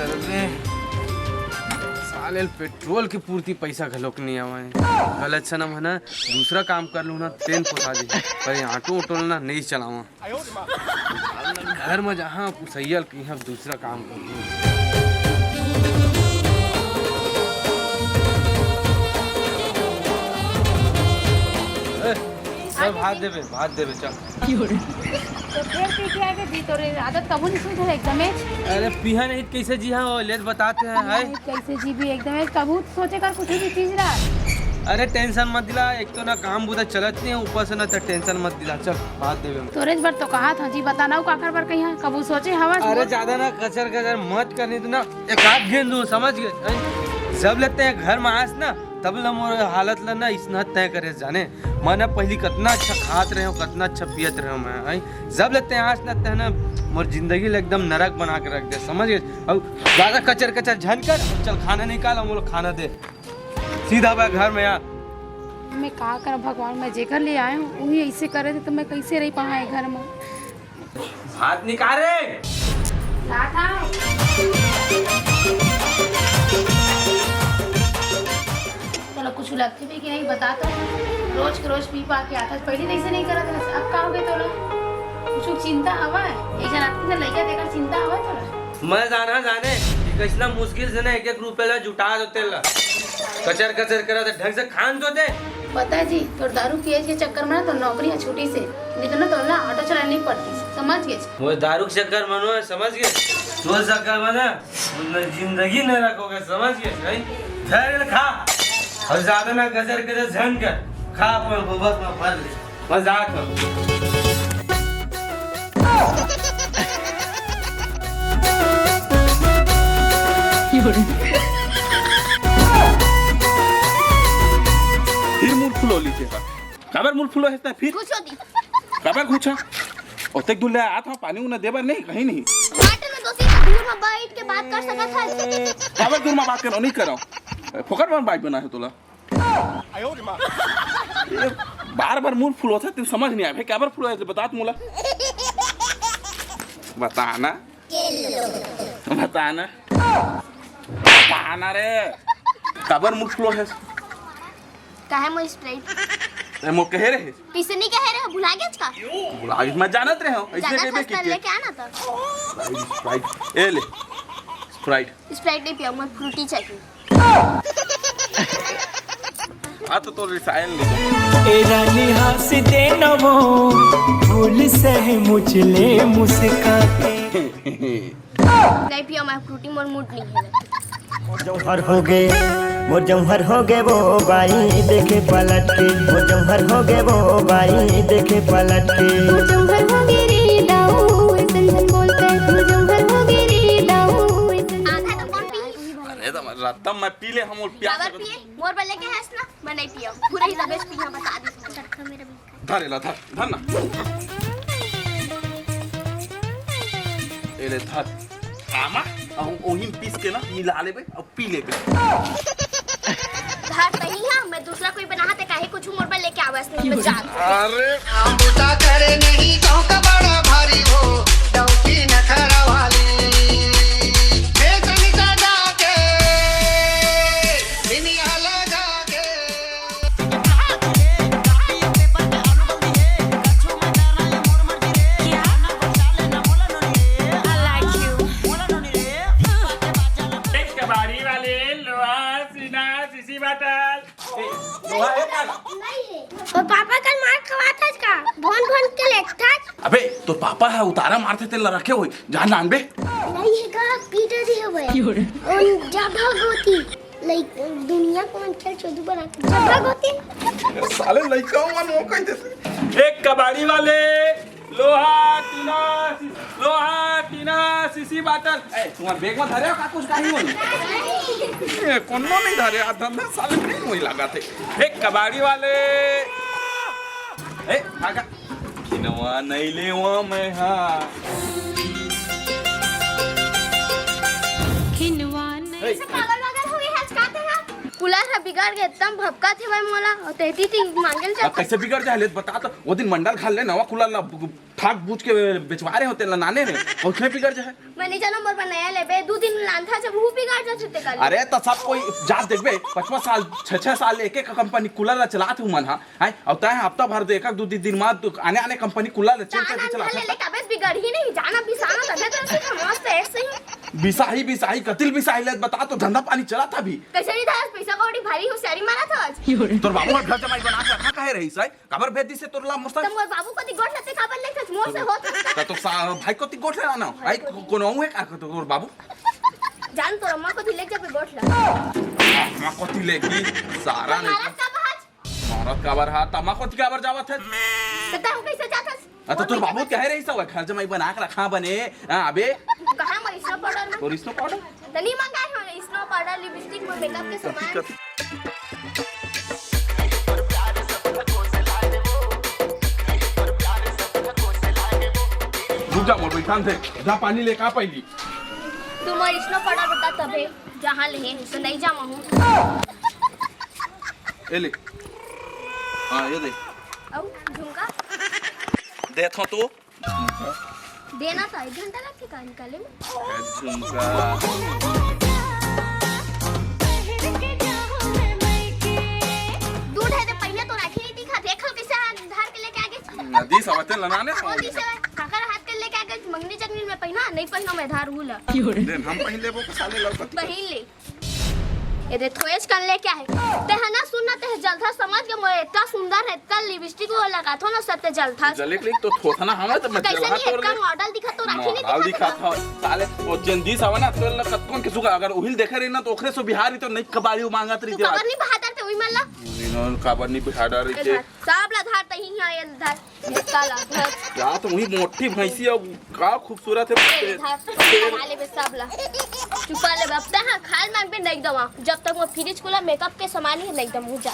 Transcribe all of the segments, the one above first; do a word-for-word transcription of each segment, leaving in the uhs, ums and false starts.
अरे, साले ल पेट्रोल के पूर्ति पैसा घलोक नइ आवय। गलत सनम हे ना, दूसरा काम कर लूँ ना, तेन पोसा जाही। पर ये ऑटो उटो ल ना नइ चलावं। घर म जाहूँ, पुसैया ल कहिहूँ दूसरा काम कर लूँ। ए, चल भात देबे, भात देबे, चल। तो फेर पी के आगे जी, तोर आदत कभू नइ सुधरे एकदमे। अरे पीहा नहीं त कइसे जीहा, वो लेत बताते हैं, हाय। नहीं, कइसे जीबे एकदमे, कभू सोचे कर कुछ भी चीज ला। अरे टेंशन मत दिला, एक तो ना काम बुता चलत नहीं है, ऊपर से ना तो टेंशन मत दिला। चल भात देबे हम। तोरेच बर तो कहाथंव जी, बता ना, काकर बर कहिहूँ, कभू सोचे हवस अरे मोर? ज्यादा ना कचर कचर मत कर, नहीं तो ना एक आध गेंद दूँ, समझ गे? हैं? जब ले तैं घर म आस ना, तब ले मोर हालत ल ना इसना तय करे जाने। मैं ना पहिली कतना अच्छा खात रहेंव, कतना अच्छा पियत रहेंव मैं, हैं? जब ले तैं आस ना, तैं ना मोर जिंदगी ल एकदम नरक बना के रख दे, समझ गे? अउ ज्यादा कचर कचर झन कर, चल खाना निकाल, हम लोग खाना दे, सीधा बा घर म आ। मैं का करंव भगवान, मैं जेकर लिए आए हंव, उही अइसे करे त मैं कइसे रहि पाहूँ घर म। हाथ निकाल रे। लात हंव। तोला कुछ लगथे भी कि नहीं, बता तो। रोज के रोज पी पा के आथस, पहिली त अइसे नइ करत रहेस, अब का होगे तोला? कुछ चिंता हवय? एक झन आदमी के लइका देकर चिंता हवय तोला? मैं जानहूँ जाने कि कइसना मुश्किल से ना एक एक रुपया ला जुटात हों तेला। कचर कचर करत हे, ढंग से खान तो दे। पता हे जी, तोर दारू पिए के चक्कर में ना तोर नौकरी ह छूटिस हे, नहीं तो ना तोर ना ऑटो चलाए नइ पड़तिस, समझ गेस? मोर दारू के चक्कर में ना, समझ गेस? तोर चक्कर में ना, मोर जिंदगी नरक होगे, समझ गेस? नहीं? धर ले खा, अउ ज्यादा ना गजर गजर झन कर, खा अपन बस में भर ले। मजाक हो। फिर मुड़ फुलो लीजिए का। काबर मुड़ फुलो है फिर? कुछ होती। काबर कुछ? ओतेक दूर ले आत हंव, पानी उन्हें देबर नहीं, कहीं नहीं। बाटे में दोषी का दूर में बैठ के बात कर सकत है। काबर दूर में बात करो, नहीं करो। फोकट में बात बना है तोला। ये बार बार मुड़ फुलोथे, तेला समझ नहीं आवे, काबर फुलोथे, बता तो मोला। बता ना। बता ना। बता ना रे। काबर मुड़ फुलोथे? काहे मोर Sprite? ए, मोर कहे रहे? कइसे नहीं कहे रहे, भुला गेस का? भुला गेस, मैं जानत रहे हूँ, ऐसे जानत कहबे हस त लेके आना त। Sprite, Sprite, ए ले, Sprite। Sprite नहीं पिया, मोर Frooti चाहिए। हाँ, तो, तो रिसायल ले। ए रानी हंस दे न वो, फूल सह मुचले मुस्काते। नहीं पिया, मैं Frooti, मोर mood नहीं है। मोर जौहर हो गे, मोर जौहर हो गे वो बाई देखे पलट के, मोर जौहर हो गे वो बाई देखे पलट के। मोर जौहर हो गे रे दाऊ, अइसन झन बोलते, मोर जौहर हो गे रे दाऊ, अइसन आधा तो कौन पी? अरे तो रत्तम मैं पी ले, हम और प्यास काबर लगे। पिए? मोर बर लेके हस ना, मैं नहीं पिया। पूरा ही दबेच पिया, बता दी। धर एला, धर, धर ना। ए ले, धर। आमा, अब ओहिम पीस के ना मिला लेबे, अब पी लेबे। धर तही हा, मैं दूसरा कोई बनाहा ते काहे कुछ मोर बर लेके आवस नहीं, मैं जात। अरे, काम बुता करे नहीं, गाँव का बड़ा भारी हो, डौकी नखरा वाली। हे तनिका जाके, दुनिया लगा के। एक कबाड़ी वाले, लोहा, सीना, सीसी बाटल। ए, लोहा है का? नहीं है। वो पापा कल मार खवात हस का? भोन भोन के लेटत। अबे, तोर पापा ह उतारा मारथे तेला रखे होही। जान लान बे। नहीं है का? पीटे दिए हुए। उन जब भाग होती। लाइक, दुनिया को मन खेल चोदू बना के जब भाग होती। साले लइका मन वो कह देते। एक कबाड़ी वाले, लोहा, टीना, सी-, लोहा, टीना, सीसी बाटल। ए, तुम्हार बैग में धरे हो का कुछ? काहे नहीं होई? ए, कोनो नहीं धरे, आ धंधा साले नहीं होई लगा थे। एक कबाड़ी वाले। ए, भागा। खिनवा नहीं लेवा मैं हा। खिनवा नहीं। ए। पागल वागल हो गए आज का तेरा? कूलर ह बिगड़ गे, एकदम भभका थे भाई मोला, और तेती ती मांगल अब जाता। कैसे बिगड़ जाए? ले बता तो, वो दिन मंडल घर ले नवा कूलर ला ब-, ठाक बूझ के बेचवारे हो तेला नाने में, ओखने बिगड़ जाए। मैं नहीं जानव, मोर बर नया लेबे, दू दिन लानथा जब वो बिगड़ जाथे ते कर। अरे त सब कोई जात देखबे, पचपन साल, छह छह साल एक एक कंपनी कूलर ला चलात हूँ मन हा, हैं? अउ तैं हफ्ता भर दे, एक दू दिन, दिन मा दू, आने आने कंपनी कूलर ला चल चल के चलात ले हस। ले काबे बिगड़ ही नहीं जाना, बिसाना तबे तो सीधा मस्त है ऐसे ही। बिसाही बिसाही कतिल बिसाही ले बता तो धंधा पानी चलात हस भी। कैसे नहीं था आज, पैसा कौड़ी भारी होशियारी मारा था आज। तोर बाबू ह घर जमाई बना के रखा काहे रहिस हे? काबर भेज दिस हे तोर ला मोर संग? त मोर बाबू कति गोठ लगथे, काबर लेथस? मोर से होत त तो सा-, भाई कति गोठ ले लाना? भाई भाई कति? कोनो अउ हे का तोर बाबू? जान तोर अम्मा कति लेके जाबे गोठ ला। अम्मा कति लेके सारा त नहीं मारत का बात? मारत काबर हा? त अम्मा कति काबर जावत हे? त तहु कैसे जाथस? अ, त तोर बाबू कहे रहिस हे, घर जमाई बना के रखा बने, हाँ, अबे। कहाँ मैं स्नो पाउडर में? तोर स्नो पाउडर? त नहीं मंगाए हो स्नो पाउडर, लिपस्टिक, मोर मेकअप के सामान। कति, कति? रुक जा, मोर बैठान थे, जा पानी लेके आ पहली। तू मोर स्नो पाउडर बता तबे, जहाँ ले हे, तो नहीं जामा हूँ। ए ले। हाँ, ये दे। अउ झुमका? देथों तो। देना था, एक घंटा लगथे का निकाले में? झुमका। दूध है तो पहिया तो राखी नहीं दिखा, देख लो कैसे हाथ धर के लेके आगे। नदी सवते लनाने। कौन दी से? काकर हाथ के लेके आगे, मंगनी चंगनी में पहिना, नहीं पहिना मैं धार हुला। देन हम पहिन लेबो, साले लौकत। पहिन ले। ए दे थोएच कन लेके आहे। तेहा ना सुनना, तेहा जलथा समझ के मोर इतना सुंदर है, इतना लिपस्टिक वो लगाथो ना, सब ते जलथा। जले के लिए तो थोथना हवे तो मैं कैसे जलहा नहीं तोर इतना में। मॉडल दिखा तो राखी नहीं मॉडल दिखा दिखा था। था। साले वो जेन दिस हवे ना, तोर ला कतकोन के सुगा, अगर उहिल देखे रही ना तो ओखरे सो बिहारी तो नहीं कबाड़ी मांगत रही तू। काबर नहीं बहादर ते उही मन ला? नहीं, काबर नहीं बहादर रही ए ते। धर, सब ला धार तही यहाँ ये धर। ये काला धर। या तो वही मोटी भैंसी अब का खूबसूरत है। ए, धर, खा लेबे सब ला। चुपा लेबे, अब तैं हा खाए मांगबे, नहीं दवा। जब तक वो फ्रिज खुला, मेकअप के सामान ही नहीं दम हो जा।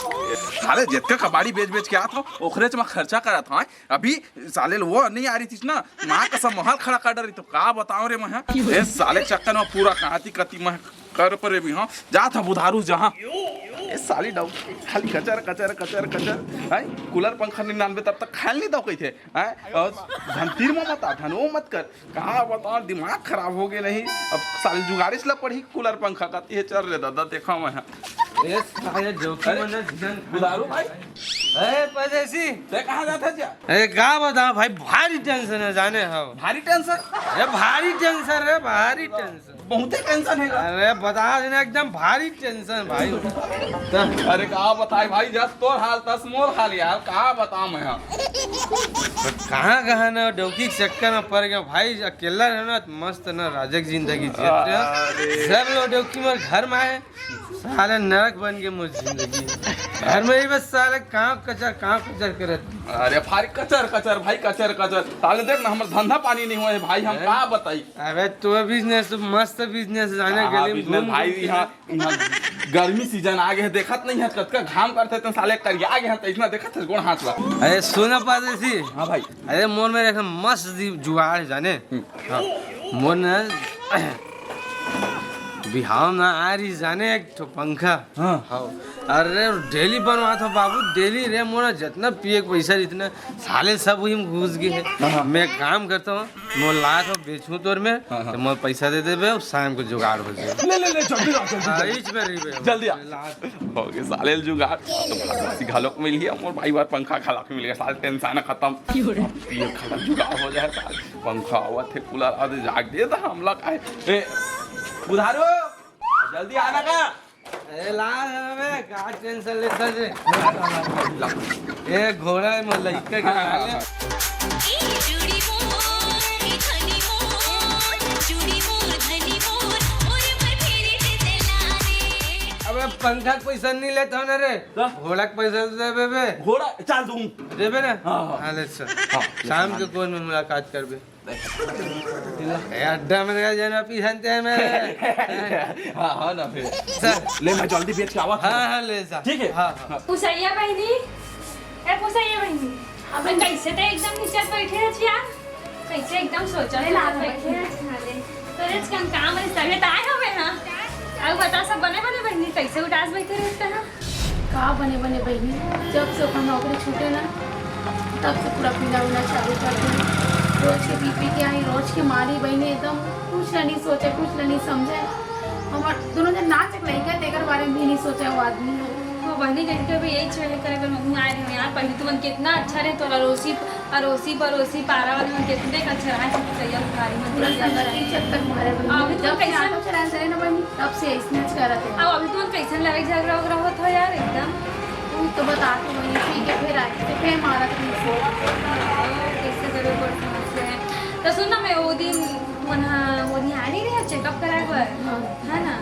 साले जितके कबाड़ी बेच बेच के आत हो, ओखरे च में खर्चा करत हो। अभी साले वो नहीं आ रही थी ना, माँ कसम महल खड़ा कर डरी, तो का बताओ रे मैं। ए साले चक्कर में पूरा कहाती कती मैं कर परे भी, हाँ, जा था बुधारू जहाँ। ए साली डाउ, खाली कचर, कचर, कचर, कचर। हैं? कूलर पंखा नहीं नानबे तब तक खाए नहीं दो कही थे। हैं? और धन तीर में मत आ, धन वो मत कर। कहाँ बताओ, दिमाग खराब हो गए नहीं। अब साले जुगाड़िस ला पड़ी कूलर पंखा का, ये चल रे दादा, देखा मैं। ए साले डौकी अरे, मन झन बुधारू भाई। ए परदेसी। ते कहाँ जाता जा? अरे का बताओ भाई, भारी टेंशन है जाने हो। भारी टेंशन? अरे भारी टेंशन रे, भारी टेंशन। बहुते टेंशन है का? अरे बता देना, एकदम भारी टेंशन भाई। अरे का बताए भाई, जस तोर हाल तस मोर हाल यार, का बताऊं मैं। हाँ। कहाँ कहाँ ना डौकी के चक्कर में पड़ गया भाई, अकेला रहना तो मस्त ना, राजक जिंदगी जियत रहे। अरे। सब लोग डौकी मोर घर में आए, साले नरक बन के मोर जिंदगी। घर में ही बस साले काम कचर, काम कचर करत। अरे भाई कचर कचर भाई, कचर कचर। साले देख ना, हमर धंधा पानी नहीं हुआ है भाई, हम हैं? का बताई। अबे तो बिजनेस तो मस्त बिजनेस जाने हाँ, गली में बिजनेस घूम भाई, घूम के। यहाँ, यहाँ गर्मी सीजन आ गए है, देखत नहीं है कतका घाम करते तो साले करिया गए हैं, तो इतना देखत है गोड़ हाथ ला। अरे सुना परदेसी। हाँ भाई। अरे मोर में एक मस्त दी जुगाड़ है जाने। हम्म। हाँ। मोर न बिहाव ना आ रही जाने एक ठो पंखा। हाँ। हाँ। अरे डेली बनवा था बाबू, डेली रे, मोर जितना पिए के पैसा इतना साले सब वही में घुस गए हैं। हाँ, हाँ। मैं काम करता हूँ, मोर लात हो बेचूं तोर में, हाँ, हाँ। तो मोर पैसा दे देबे, और शाम को जुगाड़ हो जाए। ले, ले, ले, जल्दी ला, जल्दी, हाँ, जल्दी। इच में रहिबे। जल्दी आ। लात। हो गए साले जुगाड़। तो घालोक मिल गया, मोर भाई बार पंखा घालोक मिल गया, साले टेंशन खत्म। क्यों रे? ये खत्म जुगाड़ हो जाए साले। पंखा आवत है, कूलर आ दे, जाग दे दा हमला काहे। ए, बुधारू, जल्दी आना का। ए, ला रे, का टेंशन लेता जे? ला। ए, घोड़ा है, मोर लइका के हाँ, हाँ, हाल है। हाँ। अबे, पंखा के पैसा नहीं लेता ना रे। तो? घोड़ा के पैसा तो देबे बे। घोड़ा, चल तू। देबे ना? हाँ, हाँ। हाँ, ले चल। हाँ, शाम के कौन में मुलाकात करबे? ए, अड्डा में लगा जाना पीछनते हैं मेरे। हाँ, हाँ ना फिर। सर। ले, मैं जल्दी बेच के आवा था। हाँ, हाँ, ले जा। ठीक है? हाँ, हाँ। पुसैया बहिनी, ए पुसैया बहिनी, अब कैसे ते एकदम नीचे बैठे है यार? कैसे एकदम सोचा ले ला, बैठे है? हाँ, ले। तोरे काम, काम है, तबे तो आए हो बे, हाँ। अब बता, सब बने बने बहिनी, कैसे उदास बैठे रहते हैं? का बने बने बहिनी, जब से ओकर नौकरी छूटे ना, तब से पूरा पीना उना चालू कर दे। रोज के पी पी के आई, रोज के मारी बहिनी, एकदम कुछ ला नहीं सोचे, कुछ ला नहीं समझे। हमर दोनों जन नाच के लइका, तेकर बारे में भी नहीं सोचे वो आदमी ह। वो बहिनी, जैसे अभी यही चोरी करे बर महू आए रहे यार। पहले तुमन कितना अच्छा रहे, तो अड़ोसी, अड़ोसी पड़ोसी पारा वाले मन कितने अच्छा रहे, सब तैयार उधारी मन पूरा तैयार संगति रहे। चक्कर मारे बहिनी। अभी तो जब से कैसे ऑटो चलाए से ना बहिनी, तब से ऐसने करत है। अब अभी तुमन कैसे लड़ाई झगड़ा वगैरह होत हो यार एकदम? तू तो बता, तू बहिनी ठीक है, फिर आए तो फिर मारा तो नहीं। कैसे करे, बड़ समस्या है। तो सुन ना, मैं वो दिन, वो ना, वो दिन आ नहीं रहे चेकअप कराए बर, हाँ। है ना?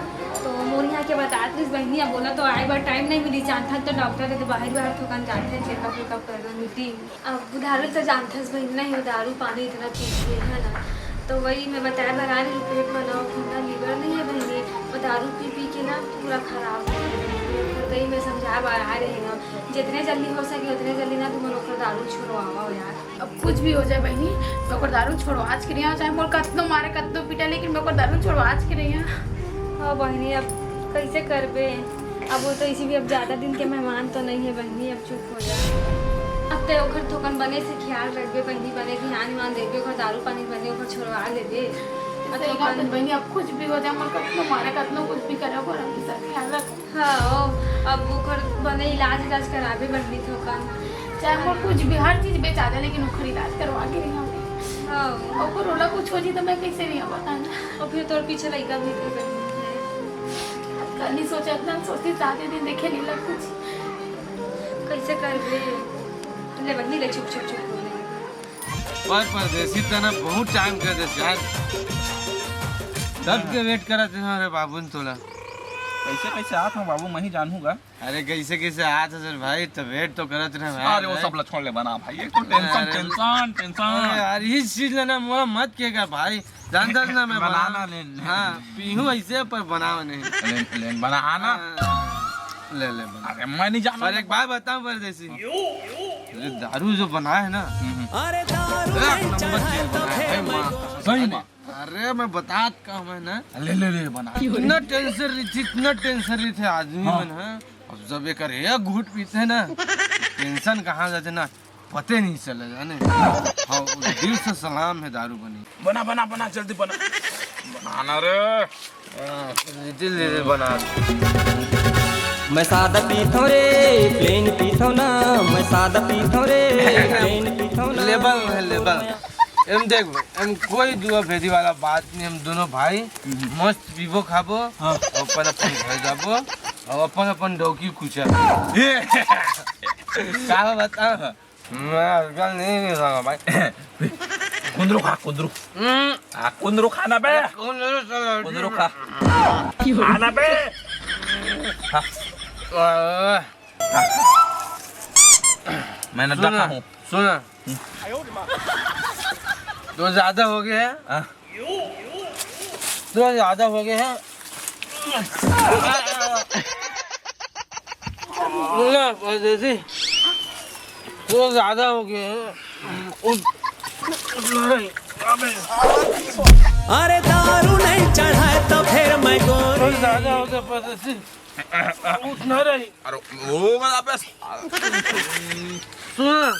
तो मोर यहाँ के बतात रहिस बहिनी, अब बोला तो आए बर टाइम नहीं मिली, जानथन तो डॉक्टर के तो बाहर बाहर थोकन जाथे, चेकअप वेकअप कर मीटिंग। अब दारू तो जानथस बहिनी, नहीं वो दारू पानी इतना पीथे, है ना? तो वही मैं बताए बर आ रही हूँ, पेट में ना ठंडा लिवर नहीं है बहिनी, वो दारू पी पी के ना पूरा खराब हो गया बहिनी। तो वही मैं समझा बर आ रही हूँ, जितने जल्दी हो सके उतने जल्दी ना तुम लोग दारू छुड़वाओ यार। अब कुछ भी हो जाए बहिनी, मैं ओकर दारू छोड़वाच के रही हूँ, चाहे मोर कतनो मारे, कतनो पीटे, लेकिन मैं ओकर दारू छोड़वाच के रही हूँ। हाँ बहिनी, अब कैसे करबे? अब वो तो इसी भी, अब ज्यादा दिन के मेहमान तो नहीं है बहिनी, अब चुप हो जा। अब ते ओकर थोकन बने से ख्याल रखबे बहिनी, बने ध्यान वान देबे, ओकर दारू पानी बने ओकर छोड़वा लेबे। अब सही बात है थोकन बहिनी, अब कुछ भी हो जाए, मोर कतनो मारे, कतनो कुछ भी करे, ओकर हमेशा ख्याल रख। हाँ, ओ, अब ओकर बने इलाज इलाज कराबे बहिनी थोकन। चाहे मोर कुछ भी, हर चीज बेचा दे, लेकिन ओकर इलाज करवा के रही हमें। हाँ। ओकर ओला कुछ हो जी तो मैं कैसे नहीं बताना। और फिर तोर पीछे लइका भी थे बहिनी है। कल नहीं सोचा, इतना सोचती सात दिन देखे नहीं लग कुछ। कैसे करबे? ले बहिनी, ले चुप, चुप, चुप हो ले। पर परदेसी तना बहुत टाइम कर देस यार। कब के वेट करत हन रे बाबू ने तोला। कैसे कैसे आत हूँ बाबू, मैं ही जानूंगा। अरे कैसे कैसे आत हस रे भाई, तो वेट तो करत रहे भाई। अरे वो सब ला छोड़ ले बना भाई, एक तो टेंशन, अरे, टेंशन, टेंशन। अरे यार, इस चीज ला ना मोला मत कहेगा भाई, जानता ना मैं बनाना बना। लेन। हाँ, पीहूँ ऐसे पर बनावा नहीं। लेन, लेन बनाना। हाँ, ले ले बना। अरे मैं नहीं जाना। पर एक बात बताऊं परदेसी, ये दारू जो बना है ना, हम्म। अरे दारू एक नहीं नंबर चढ़ा चीज तो बना है फिर भाई, मैं माँ कसम। सही अरे, माँ। अरे मैं बतात का मैं ना, ले ले ले बना। इतना टेंशन रही थी, इतना टेंशन रही थे आदमी हाँ। मन है। अब जब एक एक घूट पीते हैं ना, टेंशन कहाँ जाते ना, पते नहीं चले जाने। हाँ, वो दिल से सलाम है दारू बनी। बना बना बना, जल्दी बना। बनाना रे। हाँ, धीरे धीरे बना। मैं सादा पीथौं रे, प्लेन पीथौं ना। मैं सादा पीथौं रे, प्लेन पीथौं ना। लेबल है, लेबल। एम देख भाई, एम कोई दुआ भेदी वाला बात नहीं। हम दोनों भाई मस्त पीबो खाबो, हाँ। अपन अपन घर जाबो और अपन अपन डौकी कुचा। का बता? मैं आजकल नहीं रहा भाई। कुंदरू खा, कुंदरू। हम्म। आ, कुंदरू खाना बे। कुंदरू चलो। कुंदरू खा। खाना बे। खा। ओए। खा। मैंने सुन, देखा हूँ। सुन। हम्म। तो ज्यादा हो गया है। हाँ। तो ज्यादा हो गया है। ना, परदेसी, तो ज्यादा हो गया है। उठ, उठ ना रही। अबे। अरे दारू नहीं चढ़ाए तो फिर मैं गोरी। तो ज्यादा हो गया, परदेसी। उठ ना रही। अरे, वो मत अबे। सुन,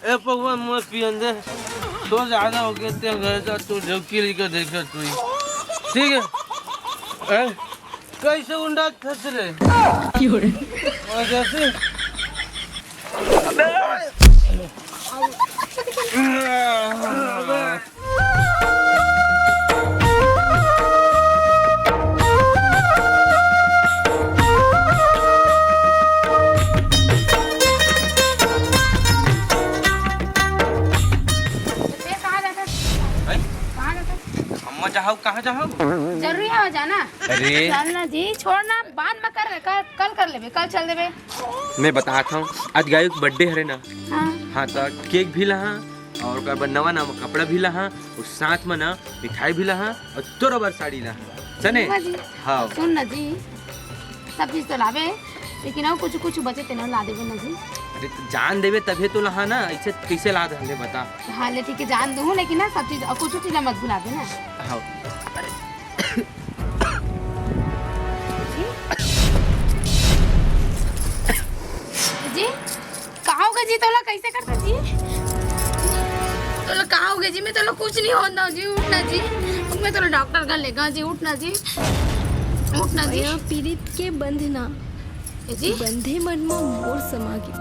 ए भगवान, मत पियन दे। तो ज्यादा हो गया, ते घर जा, तू डौकी लेकर देख तू ही। ठीक है? ए, कैसे उंडा थस रे? क्यों रे? और जैसे बे, कहाँ जाता है? हैं? कहाँ जाता है? अम्मा, जाहू, कहाँ जाहू? जरूरी है जाना? अरे। चल ना जी, छोड़ ना, बाद में कर, कर, कल कर लेबे, कल चल देबे। मैं बतात हूँ, आज गायू के बर्थडे हरे ना। हाँ। हाँ, तो केक भी लहा और ओकर बर नवा नवा कपड़ा भी लहा और साथ में ना मिठाई भी लहा और तोरा बर साड़ी लहा। सने? अम्मा जी, हाँ। सुन ना जी, सब चीज तो लाबे, लेकिन अउ कुछ कुछ बचे तेनो ला देबे ना जी। अरे तो जान देबे तभे तो लहा ना, ऐसे कैसे ला दे बता। हाँ ले ठीक है, जान दूँ, लेकिन ना सब चीज, अउ कुछ चीज मत भुला देना। हाँ। जी? जी? का होगे जी तोला, कैसे करता जी? तोला का होगे जी, मैं तोला कुछ नहीं होन दंव जी, उठ ना जी। मैं तोला डॉक्टर करा लेगंव जी, उठ ना जी, उठ ना जी। मया पीरित के बंधना, ए जी। बंधे मन म मोर समा गे,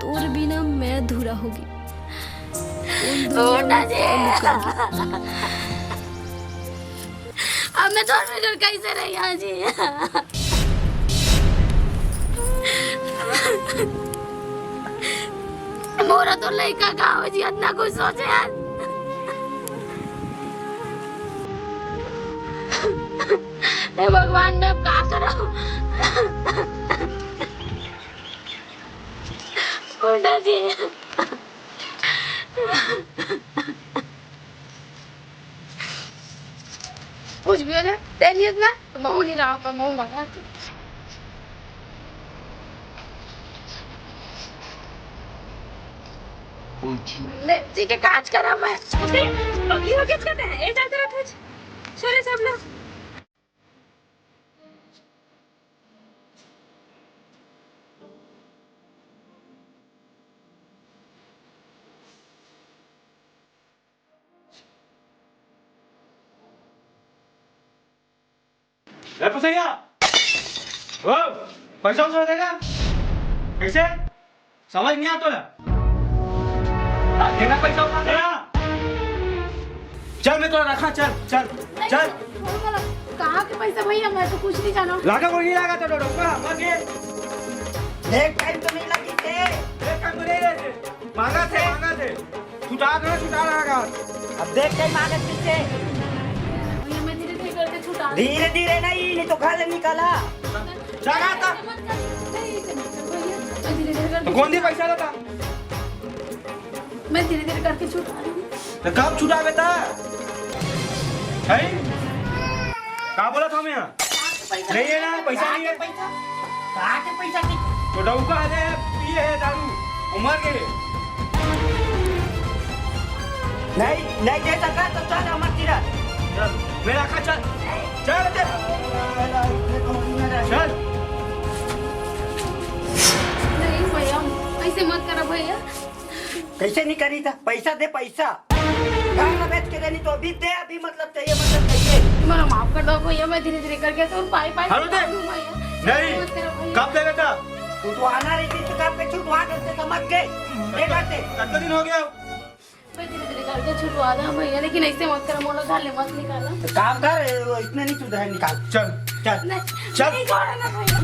तोर बिना मैं अधूरा होगे। उन दुनिया उठ ना में जी। अब मैं तोर बिगर कैसे रही जी? मोर तो लइका का हो जी, अतना कुछ सोचे यार। हे भगवान, मैं अब का करंव? उठ ना जी। कुछ भी हो जाए, तेलियत ना, तो महू नहीं रहा, मैं महू मंगा। ले, जी के काज करा मैं। अरे, पगली हो गया, कहते हैं, ए, जाते रहते हैं। सॉरी, सब लोग। ए पुसैया, ओ, पैसा उसा देगा? कैसे? समझ नहीं आता तोला? देना पैसा उसा देना। चल, मैं तोला रखा, चल, चल, चल। कहाँ के पैसा भैया, मैं तो कुछ नहीं जाना। लागा वो नहीं लागा तो डोडो का, मत ये। एक टाइम तो नहीं लगी थे। एक टाइम तो नहीं रहते। मांगा थे, मांगा थे। छुटा दे, छुटा रहा का। अब देख के मांगे पीछे। भैया, मैं धीरे धीरे करके छुटा। धीरे धीरे नहीं, नहीं तो घर से निकाला। जाना था। मत कर, नहीं, नहीं, भैया, मैं धीरे धीरे करके तो कौन दी पैसा देता? मैं धीरे धीरे करके छुटा रही हूँ। तो कब छुटा बेटा? है? का बोला था मैं यहाँ? पैसा नहीं है ना, पैसा नहीं है। पैसा? कहाँ के पैसा की? तो डौका है, पिए है दारू, वो मर गए। नहीं, नहीं दे सका तो चल हमर तीरा। चल, मेरा खा, चल। चल, चल। चल। नहीं भैया, ऐसे मत करो भैया। कैसे नहीं करी था? पैसा दे, पैसा। घर में बेच के देनी तो अभी दे, अभी मतलब चाहिए, मतलब चाहिए। मला माफ कर दो भैया, मैं धीरे धीरे करके तो पाई पाई हेलो दे। छुटा दूँ भैया। नहीं, मत करो भैया। कब दे बेटा? तू तो आना रही थी, तो कब पे छुटवा देते, समझ गए? ये करते। कितना दिन हो गया? मैं धीरे धीरे करके छुटवा दूँ भैया, लेकिन ऐसे मत करो, मोला घर ले मत निकालो। तो काम कर, इतने नहीं छुटा है, निकाल। चल। चल। नहीं, चल। नहीं, छोड़ो ना भैया।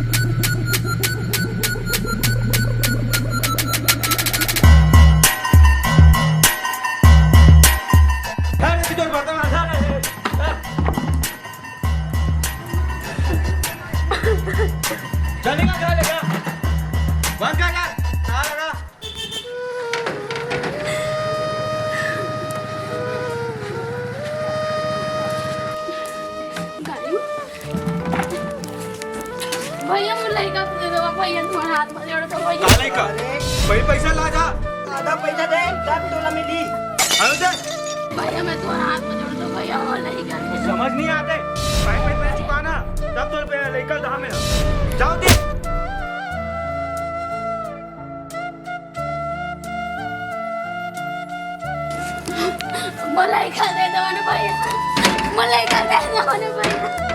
चल, इधर बर्तन उठा ले। चल, निकाल, चल, निकाल। बंद कर, चल। ताला लगा। भैया, मोर लइका तो दे दो, भैया, तुम्हारा हाथ में जोड़ दो, भैया। का लइका? भाई, पैसा ला जा। आधा पैसा दे, तब तोला मिली। अरे दे। भैया, मैं तुम्हारा हाथ में जोड़ दो, भैया, मोर लइका दे दो। समझ नहीं आते। भाई, भाई, पैसा चुकाना, तब तो लइका ला दे। जाओ दे। मोर लइका दे दो ना भैया, मोर लइका दे दो ना भैया।